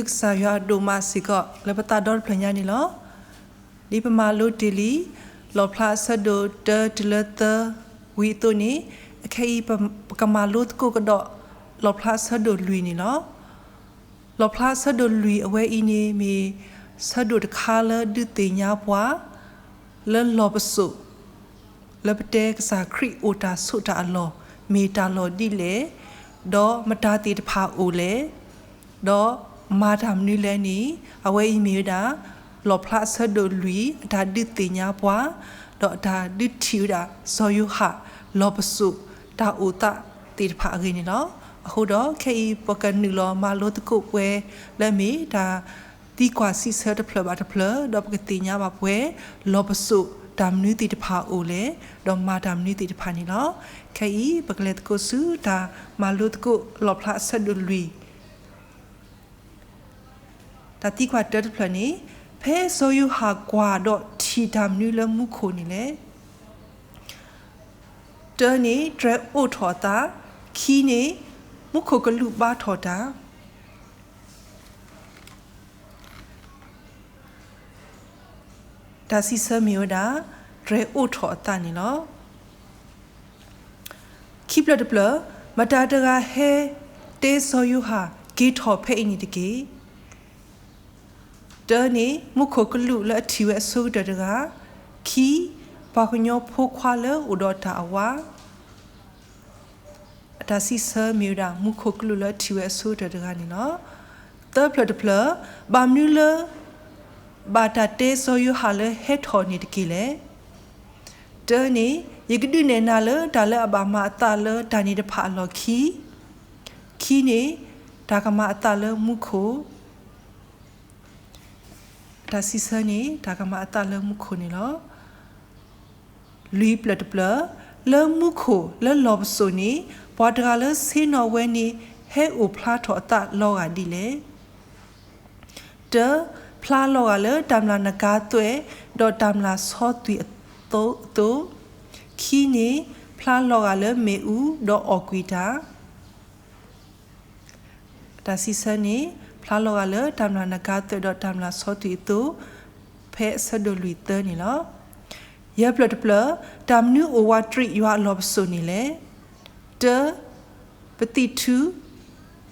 ပစံးဘျုးကစၢ်ယွၤအဒိၣ်မးစ့ၢ်ကီး လၢပသးဒီတဖျၢၣ်ညါန့ၣ်လီၤ. ဒ်ပမၤလိတ့ၢ်လံ လီၣ်ဖျါအဆၢဒိၣ်တၢတုၤလၢသၢဝံၤအသိးန့ၣ်, အခဲအံၤ ပကမၤလိသကိးကဒီး လီၣ်ဖျါအဆၢဒိၣ်လွံၢ်န့ၣ်လီၤ. လီၣ်ဖျါအဆၢဒိၣ်လွံၢ်အဝဲအံၤန့ၣ် မ့ၢ်ဆၢဒိၣ်တခါလၢဒုးသ့ၣ်ညါပှၤ လၢလီၢ်ပစိာ် လၢပတဲကစၢ်ခရံာ်အိၣ်တၢ်ဆိးတၢ်အလီၢ် မ့ၢ်တၢ်လီၢ်ဒ်လဲၣ်, ဒီးမတၤသ့ၣ်တဖၣ်အိၣ်လဲၣ်, ဒီးမၤတၢ်မနုၤလဲၣ်န့ၣ်, အဝဲအံၤမ့ၢ်ဝဲဒၣ် လီၣ်ဖျါအဆၢဒိၣ်လွံၢ် အတၢ်ဒုးသ့ၣ်ညါပှၤ, ဒီးအတၢ်ဒုးထံၣ်ဝဲဒၣ် စီၤယိၤဟၣ် လီၢ်ပစိာ်တၢ်အိၣ်သးသ့ၣ်တဖၣ်အဂ့ၢ်န့ၣ်လီၤ. အဃိဒီးခဲအံၤ ပကနုာ်လီၤမၤလိသကိးပှဲၤလၢအမ့ၢ်တၢ်သံကွၢ်စံးဆၢတဖျၢၣ်ဘၣ်တဖျၢၣ် ဒီးပကသ့ၣ်ညါဘၣ်ပှဲၤ လီၢ်ပစိာ်တၢ်မနုၤသ့ၣ်တဖၣ်အိၣ်လဲၣ်, ဒီးမၤတၢ်မနုၤသ့ၣ်တဖၣ်န့ၣ်လီၤ. ခဲအံၤ ပကလဲၤသကိးဆူတၢ်မၤလိသကိးလီၣ်ဖျါအဆၢဒိၣ်လွံၢ် တၢ်သံကွၢ်တၢတဖျၢၣ်န့ၣ်, ဖဲစီၤယိၤဟၣ်ကွၢ်ဒီးထံၣ်တၢ်မနုၤလၢမူခိၣ်န့ၣ်လဲၣ်. တၢန့ၣ် တြဲၤအိးထီၣ်အသး, ခံန့ၣ် မူခိၣ်ကလူးဘါထီၣ်တၢ် တၢ်စံးဆၢမ့ၢ်ဝဲဒၣ် တြဲၤအိးထီၣ်အသးန့ၣ်လီၤ. ခံဖျၢၣ်တဖျၢၣ်, မတၤတဂၤဟဲတဲစီၤယိၤဟၣ် က့ၤထီၣ်ဖဲအံၤန့ၣ်တက့ၢ်. တၢန့ၣ် မူခိၣ်ကလူးလၢအထံၣ်ဝဲအဆိကတၢၢ်တဂၤ, ခံ, ပှၤကညီဖိခွါလၢအိၣ်ဒီးတၢ်အဝါ အတၢ်စံးဆၢမ့ၢ်ဝဲဒၣ် မူခိၣ်ကလူးလၢအထံၣ်ဝဲအဆိကတၢၢ်တဂၤန့ၣ်လီၤ. သၢဖျၢၣ်တဖျၢၣ်, ဘၣ်မနုၤလၢ ဘၣ်တၢ်တဲစီၤယိၤဟၣ်လၢဟဲထီၣ်န့ၣ်တက့ၢ်လဲၣ်. တၢန့ၣ် ယကဒုးနဲၣ်နၤလၢတၢ်လၢအဘၣ်မၤအသးလၢတၢ်န့ၣ်တဖၣ်အလီၢ်ခံ, ခံန့ၣ် တၢ်ကမၤအသးလၢမူခိၣ် အတၢ်စံးဆၢန့ၣ် တၢ်ကမၤအသးလၢမူခိၣ်န့ၣ်လီၤ. လွံၢ်ဖျၢၣ်တဖျၢၣ်, လၢမူခိၣ်လၢလီၢ်ပစိာ်န့ၣ် ပှၤတဂၤလၢဆ့ၣ်နီၤဝဲန့ၣ် ဟဲအိၣ်ဖျါထီၣ်အသးလီၤဂာ်ဒ်လဲၣ်. တၢ, ဖျါလီၤဂာ်လၢတၢ်မျၢ်နကၤသွဲၣ် ဒီးတၢ်မျၢ်ဆီသွံၣ်အသိး, ခံန့ၣ် ဖျါလီၤဂာ်လၢမ့ၣ်အူဒီးအီၣ်ကွံာ်တၢ် အတၢ်စံးဆၢန့ၣ် ဖျါလီၤဂာ်လၢတၢ်မျၢ်နကၤသွဲၣ်ဒီးတၢ်မျၢ်ဆီသွံၣ်အသိး ဖဲအဆၢဒိၣ်လွံၢ်သၢန့ၣ်လီၤ. ယဲၢ်ဖျၢၣ်တဖျၢၣ်, တၢ်မနုၤအိၣ်ဝးတရံးယွၤအလီၢ်ပစိာ်န့ၣ်လဲၣ်. တၢ, ပသံၣ်ထူ,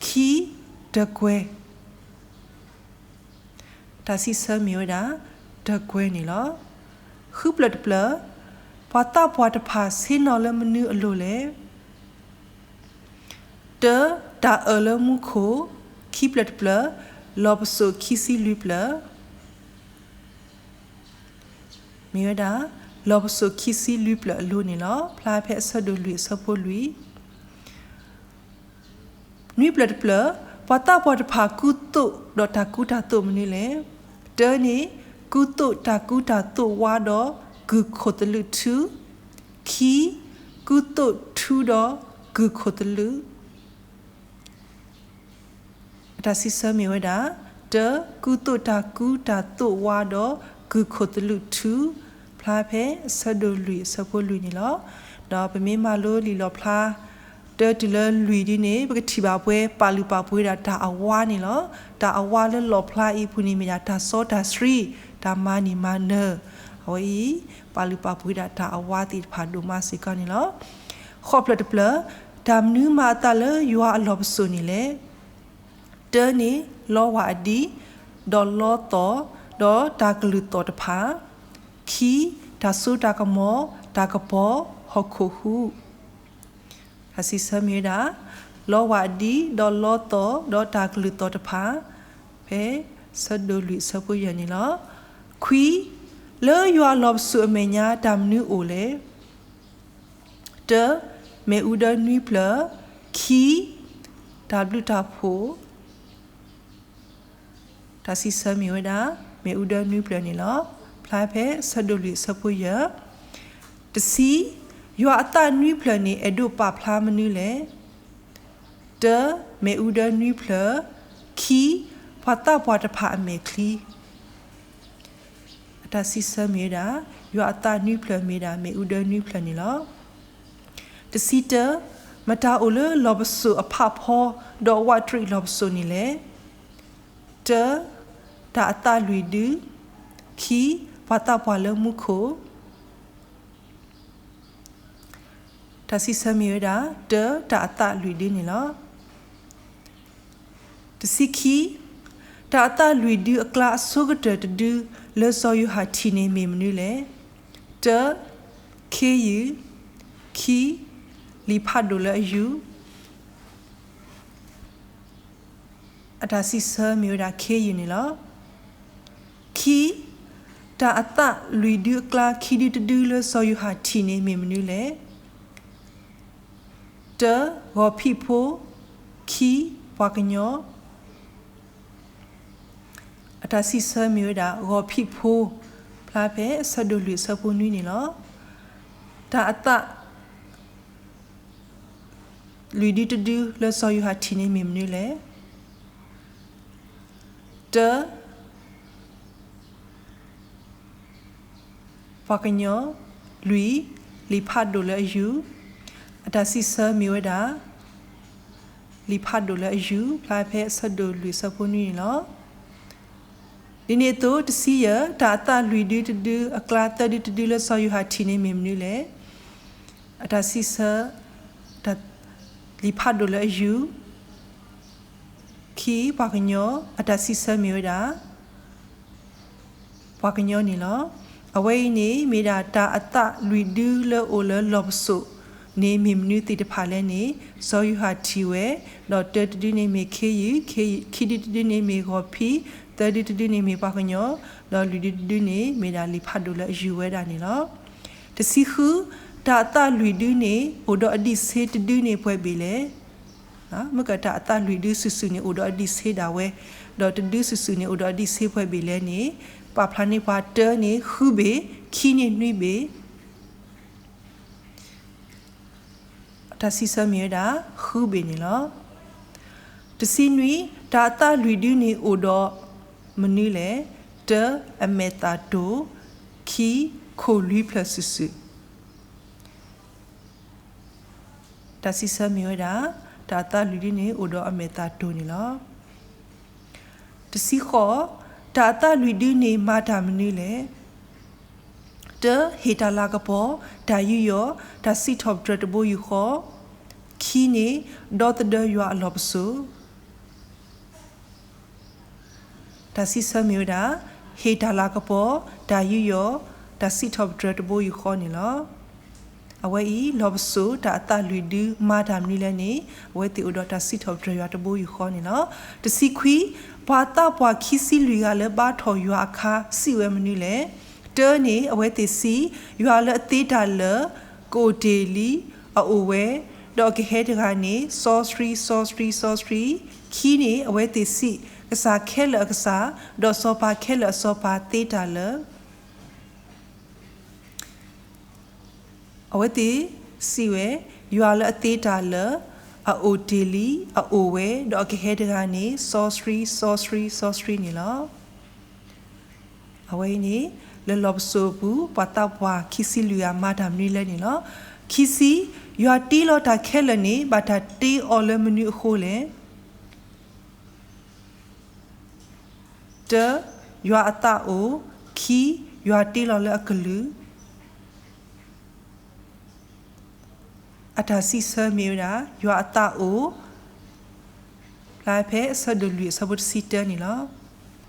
ခံ, တၢၤကွဲၤ တၢ်စံးဆၢမ့ၢ်ဝဲဒၣ် တၢၤကွဲၤန့ၣ်လီၤ. ဃုဖျၢၣ်တဖျၢၣ်, ပှၤသးပှၢ်တဖၣ်ဆ့ၣ်နီၤလၢမနုၤအလိၤလဲၣ်. တၢ, တၢ်အၢၣ်လၢမူခိၣ်, ခံဖျၢၣ်တဖျၢၣ်, လီၢ်ပစိာ်ခံဆံလွံၢ်ဖျၢၣ် မ့ၢ်ဝဲဒၣ် လီၢ်ပစိာ်ခံဆံလွံၢ်ဖျၢၣ်အလိၤန့ၣ်လီၤ. ဖျါဖဲအဆၢဒိၣ်လွံၢ်အဆၢဖိလွံၢ် နွံဖျၢၣ်တဖျၢၣ်, ပှၤသးပှၢ်တဖၣ်ကူသိးဒီးတၢ်ကူတၢ်သိးမနုၤလဲၣ်. တၢန့ၣ် ကူသိးတၢ်ကူတၢ်သိးဝါဒီးကုၢ်ခိၣ်သလုးထူ, ခံ, ကူသိးထူဒီးကုၢ်ခိၣ်သလုး အတၢ်စံးဆၢမ့ၢ်ဝဲဒၣ် တၢ, ကူသိးတၢ်ကူတၢ်သိးဝါဒီးကုၢ်ခိၣ်သလုးထူ, ဖျါဖဲအဆၢဒိၣ်လွံၢ်အဆၢဖိလွံၢ်န့ၣ်လီၤ. ဒီးပမ့ၢ်မၤလိလံာ်လီၣ်ဖျါ တၢတုၤလၢလွံၢ်ဒ်န့ၣ် ပကထံၣ်ဘၣ်ပှဲၤ ပာ်လုၢ်ပာ်ပှ့ၤဒၣ်တၢ်အဝါန့ၣ်လီၤ. တၢ်အဝါလၢလီၣ်ဖျါအံၤအပူၤန့ၣ် မ့ၢ်ဒၣ်တၢ်စီတၢ်ဆှံ, တၢ်မၤန့ၢ်မၤနၢၤ, အဝဲအံၤ ပာ်လုၢ်ပာ်ပှ့ၤဒၣ်တၢ်အဝါသ့ၣ်တဖၣ်ဒိၣ်မးစ့ၢ်ကီးန့ၣ်လီၤ. ဃိးဖျၢၣ်တဖျၢၣ်, တၢ်မနုၤမၤအသးလၢယွၤအလီၢ်ပစိာ်န့ၣ်လဲၣ်. တၢန့ၣ် လီဝၢ်အဒံး, ဒီးလီသီၣ်, ဒီးတၢ်ကလုၢ်သီၣ်တဖၣ်, ခံ, တၢ်စိတၢ်ကမီၤ, တၢ်ကပီၤ, ဟီၣ်ခိၣ်ဟူး တၢ်စံးဆၢမ့ၢ်ဝဲဒၣ် လီဝၢ်အဒံး, ဒီးလီသီၣ်, ဒီးတၢ်ကလုၢ်သီၣ်တဖၣ်, ဖဲဆၢဒိၣ်လွံၢ်အဆၢဖိယဲၢ်န့ၣ်လီၤ. ခွံ, လၢယွၤအလီၢ်ပစိာ်အမဲာ်ညါ တၢ်မနုၤအိၣ်လဲၣ်. တၢ, မ့ၣ်အူဒၢနွံဖျၢၣ်, ခံ, တၢ်ဘျုးတၢ်ဖှိၣ် တၢ်စံးဆၢမ့ၢ်ဝဲဒၣ် မ့ၣ်အူဒၢနွံဖျၢၣ်န့ၣ်လီၤ. ဖျါဖဲအဆၢဒိၣ်လွံၢ်အဆၢဖိယဲၢ်. တဆံ, ယွၤအသးနွံဖျၢၣ်န့ၣ် အဲၣ်ဒိးပာ်ဖျါမနုၤလဲၣ်. တၢ, မ့ၣ်အူဒၢနွံဖျၢၣ်, ခံ, ပှၤသးပှၢ်တဖၣ်အမဲာ်ချံ အတၢ်စံးဆၢမ့ၢ်ဝဲဒၣ် ယွၤအသးနွံဖျၢၣ်မ့ၢ်ဒၣ် မ့ၣ်အူဒၢနွံဖျၢၣ်န့ၣ်လီၤ. တဆံတၢ, မတၤအိၣ်လၢလီၢ်ပစိာ်အဖးဖီ ဒီးဝးတရံးလီၢ်ပစိာ်န့ၣ်လဲၣ်. တၢ, တၢ, တၢ်အသးလွံၢ်ဒု, ခံ, ပှၤသးပှၢ်လၢမူခိၣ်. တၢ်စံးဆၢမ့ၢ်ဝဲဒၣ် တၢ, တၢ်အသးလွံၢ်ဒုန့ၣ်လီၤ. တဆံခံ, တၢ်အသးလွံၢ်ဒုအကျါအဆိကတၢၢ်တဒုလၢစီၤယိၤဟၣ်ထံၣ်န့ၣ်မ့ၢ်မနုၤလဲၣ်. တၢ, ခ့ယုၢ်, ခံ, လံာ်ဖးဒိၣ်လၢအယူၤ. အတၢ်စံးဆၢမ့ၢ်ဝဲဒၣ်ခ့ယုၢ်န့ၣ်လီၤ. ခံ, တၢ်အသးလွံၢ်ဒုအကျါခံဒုတဒုလၢစီၤယိၤဟၣ်ထံၣ်န့ၣ်မ့ၢ်မနုၤလဲၣ်. တၢ, ဂီၤဖံးဖိ, ခံ, ပှၤကညီ. အတၢ်စံးဆၢမ့ၢ်ဝဲဒၣ် ဂီၤဖံးဖိ, ဖျါဖဲအဆၢဒိၣ်လွံၢ်အဆၢဖိနွံန့ၣ်လီၤ. တၢ်အသး လွံၢ်ဒုတဒုလၢစီၤယိၤဟၣ်ထံၣ်န့ၣ်မ့ၢ်မနုၤလဲၣ်. တၢ, ပှၤကညီ, လွံၢ်, လံာ်ဖးဒိၣ်လၢအယူၤ. အတၢ်စံးဆၢမ့ၢ်ဝဲဒၣ် လံာ်ဖးဒိၣ်လၢအယူၤ ဖျါဖဲအဆၢဒိၣ်လွံၢ်အဆၢဖိနွံန့ၣ်လီၤ. ဒ်န့ၣ်အသိး တဆံယဲၢ်, တၢ်အသးလွံၢ်ဒုတဒုအကျါသၢဒုတဒုလၢစီၤယိၤဟၣ်ထံၣ်န့ၣ်မ့ၢ်မနုၤလဲၣ်. အတၢ်စံးဆၢ လံာ်ဖးဒိၣ်လၢအယူၤ, ခံ, ပှၤကညီ, အတၢ်စံးဆၢမ့ၢ်ဝဲဒၣ် ပှၤကညီန့ၣ်လီၤ. အဝဲအံၤန့ၣ် မ့ၢ်ဒၣ်တၢ်အသးလွံၢ်ဒုလၢအိၣ်လၢလီၢ်ပစိာ်န့ၣ် မ့ၢ်မနုၤသ့ၣ်တဖၣ်လဲၣ်န့ၣ် စီၤယိၤဟၣ်ထံၣ်ဝဲ, ဒီးတၢတဒုန့ၣ်မ့ၢ်ခ့ယုၢ်, ခံဒုတဒုန့ၣ်မ့ၢ်ဂီၤဖံး, သၢဒုတဒုန့ၣ်မ့ၢ်ပှၤကညီ, ဒီးလွံၢ်ဒုတဒုန့ၣ်မ့ၢ်ဒၣ်လံာ်ဖးဒိၣ်လၢအယူၤဝဲဒၣ်န့ၣ်လီၤ. တဆံဃု, တၢ်အသးလွံၢ်ဒုန့ၣ် အိၣ်ဒီးအဒံးဆ့တဒုန့ၣ်ပှဲၤဘ့ၣ်လဲၣ်. မ့ၢ်ကတၢ်အသးလွံၢ်ဒုစုာ်စုာ်န့ၣ် အိၣ်ဒီးအဒံးဆ့ဒၣ်ဝဲ, ဒီးတဒုစုာ်စုာ်န့ၣ် အိၣ်ဒီးအဒံးဆ့ပှဲၤဘ့ၣ်လဲၣ်န့ၣ် ပာ်ဖျါန့ၢ်ပှၤ တၢန့ၣ်ဃုဘ့ၣ်, ခံန့ၣ်နွံဘ့ၣ်. တၢ်စံးဆၢမ့ၢ်ဝဲဒၣ် ဃုဘ့ၣ်န့ၣ်လီၤ. တဆံနွံ, တၢ်အသးလွံၢ်ဒုန့ၣ်အိၣ်ဒီးမနုၤလဲၣ်. တၢ, အမဲာ်သၣ်တိၢ်, ခံ, ခိၣ်လွံၢ်ဖျၢၣ်စုာ်စုာ်. တၢ်စံးဆၢမ့ၢ်ဝဲဒၣ် တၢ်အသးလွံၢ်ဒုန့ၣ် အိၣ်ဒီးအမဲာ်သၣ်တိၢ်န့ၣ်လီၤ. တဆံဃိး, တၢ်အသးလွံၢ်ဒုန့ၣ် မၤတၢ်မနုၤလဲၣ်. တၢ, ဟ့ၣ်တၢ်လၤကပီၤ, တၢ်ယူးယီၣ်, တၢ်စံးထီၣ်ပတြၢၤတဘိယူၢ်ဃီ, ခံန့ၣ် ဒီသဒၢယွၤအလီၢ်ပစိာ်. တၢ်စံးဆၢမ့ၢ်ဝဲဒၣ် ဟ့ၣ်တၢ်လၤကပီၤ, တၢ်ယူးယီၣ်, တၢ်စံးထီၣ်ပတြၢၤတဘိယူၢ်ဃီန့ၣ်လီၤ. အဝဲအံၤ လီၢ်ပစိာ်တၢ်အသးလွံၢ်ဒု မၤတၢ်မနုၤလဲၣ်န့ၣ် အဝဲသ့ၣ်အိၣ်ဒီးတၢ်စံးထီၣ်ပတြၢၤယွၤတဘိယူၢ်ဃီန့ၣ်လီၤ. တဆံခွံ, ပှၤသးပှၢ်ခံဆံလွံၢ်ဂၤလၢဘါထီၣ်ယွၤအခါ စံးဝဲမနုၤလဲၣ်. တၢန့ၣ် အဝဲသ့ၣ်စံး, ယွၤလၢအသ့တၢ်လၢာ် ကအိၣ်တ့ၢ်လံ, အအိၣ်ဝဲ, ဒီးအကဟဲတဂၤန့ၣ် စီဆှံ စီဆှံ စီဆှံ. ခံန့ၣ် အဝဲသ့ၣ်စံး, ကစၢ်ခဲလၢာ်အကစၢ်, ဒီးစီၤပၤခဲလၢာ်အစီၤပၤသ့တၢ်လၢာ်. အဝဲသ့ၣ်စံးဝဲ, ယွၤလၢအသ့တၢ်လၢာ် အအိၣ်တ့ၢ်လံ, အအိၣ်ဝဲ, ဒီးအကဟဲတဂၤန့ၣ် စီဆှံ စီဆှံ စီဆှံန့ၣ်လီၤ. အဝဲအံၤန့ၣ် လၢလီၢ်ပစိာ်အပူၤ ပှၤသးပှၢ်ခံဆံလွံၢ်ဂၤမၤတၢ်မနုၤလဲၣ်န့ၣ်လီၤ. ခံဆံ, ယွၤတ့လီၤတၢ်ခဲလၢာ်န့ၣ် ဘၣ်တၢ်တ့အီၤလၢမနုၤအဃိလဲၣ်. တၢ, ယွၤအသးအိၣ်, ခံ, ယွၤတ့လီၤလၢအကလုၢ်. အတၢ်စံးဆၢမ့ၢ်ဝဲဒၣ် ယွၤအသးအိၣ် ဖျါဖဲအဆၢဒိၣ်လွံၢ်အဆၢဖိတဆံတၢန့ၣ်လီၤ.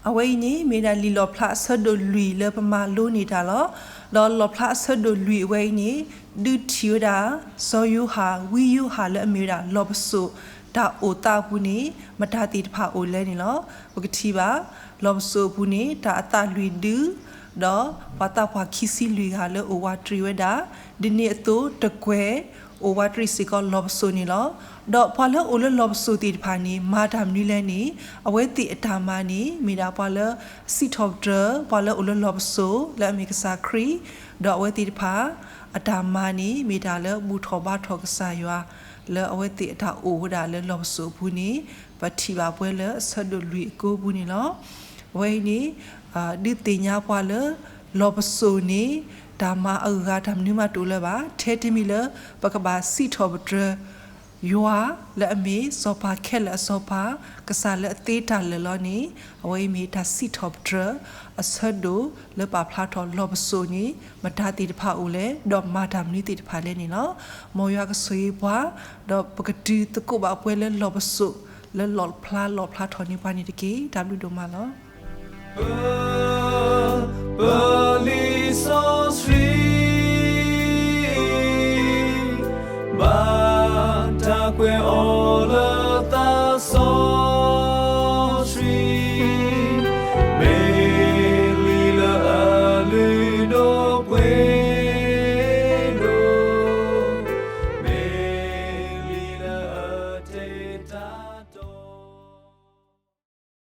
အဝဲအံၤန့ၣ် မ့ၢ်ဒၣ်လံာ်လီၣ်ဖျါအဆၢဒိၣ်လွံၢ်လၢပမၤလိန့ၢ်တၢ်လီၤ. ဒီးလီၣ်ဖျါအဆၢဒိၣ်လွံၢ်အဝဲအံၤန့ၣ် ဒုးထံၣ်ဝဲဒၣ် စီၤယိၤဟၣ် ဝံယိၤဟၣ်လၢအမ့ၢ်ဝဲဒၣ် လီၢ်ပစိာ်တၢ်အိၣ်သးအပူၤန့ၣ် မတၤသ့ၣ်တဖၣ်အိၣ်လဲၣ်န့ၣ်လီၤ. ပကထံၣ်ဘၣ် လီၢ်ပစိာ်အပူၤန့ၣ် တၢ်အသးလွံၢ်ဒု ဒီးပှၤသးပှၢ်ခံဆံလွံၢ်ဂၤလၢအိၣ်ဝးတရံးဝဲဒၣ် ဒ်န့ၣ်အသိးတကွဲၢ် အိၣ်ဝးတရံးစ့ၢ်ကီးလီၢ်ပစိာ်န့ၣ်လီၤ. ဒီးပှၤလၢအိၣ်လၢလီၢ်ပစိာ်သ့ၣ်တဖၣ်န့ၣ် မၤတၢ်မနုၤလဲၣ်န့ၣ် အဝဲသ့ၣ်အတၢ်မၤန့ၣ် မ့ၢ်ဒၣ်ပှၤလၢစံးထီၣ်ပတြၢၤ ပှၤလၢအိၣ်လၢလီၢ်ပစိာ်လၢအမ့ၢ်ကစၢ်ခရံာ်, ဒီးအဝဲသ့ၣ်တဖၣ် အတၢ်မၤန့ၣ် မ့ၢ်တၢ်လၢဘူၣ်ထီၣ်ဘါထီၣ်ကစၢ်ယွၤ လၢအဝဲသ့ၣ်အတၢ်အိၣ်ဝဲဒၣ်လၢလီၢ်ပစိာ်အပူၤန့ၣ် ပထံၣ်ဘၣ်ပှဲၤလၢအဆၢဒိၣ်လွံၢ်အကိပူၤန့ၣ်လီၤ. အဝဲအံၤန့ၣ် ဒုးသ့ၣ်ညါပှၤလၢ လီၢ်ပစိာ်န့ၣ် တၢ်မၤအဂၤတၢ်မနုၤမးတအိၣ်လၢၤဘၣ်. ထဲတမံၤလၢ ပကဘၣ်စံးထီၣ်ပတြၢၤ ယွၤလၢအမ့ၢ်စီၤပၤခဲလၢာ်အစီၤပၤ, ကစၢ်လၢအသ့တၢ်လၢာ်လီၤန့ၣ်, အဝဲအံၤမ့ၢ်တၢ်စံးထီၣ်ပတြၢၤ အဆၢဒိၣ်လၢပာ်ဖျါထီၣ်လီၢ်ပစိာ်န့ၣ် မတၤသ့ၣ်တဖၣ်အိၣ်လဲၣ်, ဒီးမၤတၢ်မနုၤသ့ၣ်တဖၣ်လဲၣ်န့ၣ်လီၤ. မ်ယွၤကဆိၣ်ဂ့ၤပှၤ, ဒီးပကတုၤသကိးဘၣ်ပှဲၤလၢလီၢ်ပစိာ် လၢလီၣ်ဖျါလီၣ်ဖျါထီၣ်န့ၢ်ပှၤန့ၣ်တက့ၢ်. တၢ်ဘျုးဒိၣ်မးလီၤ.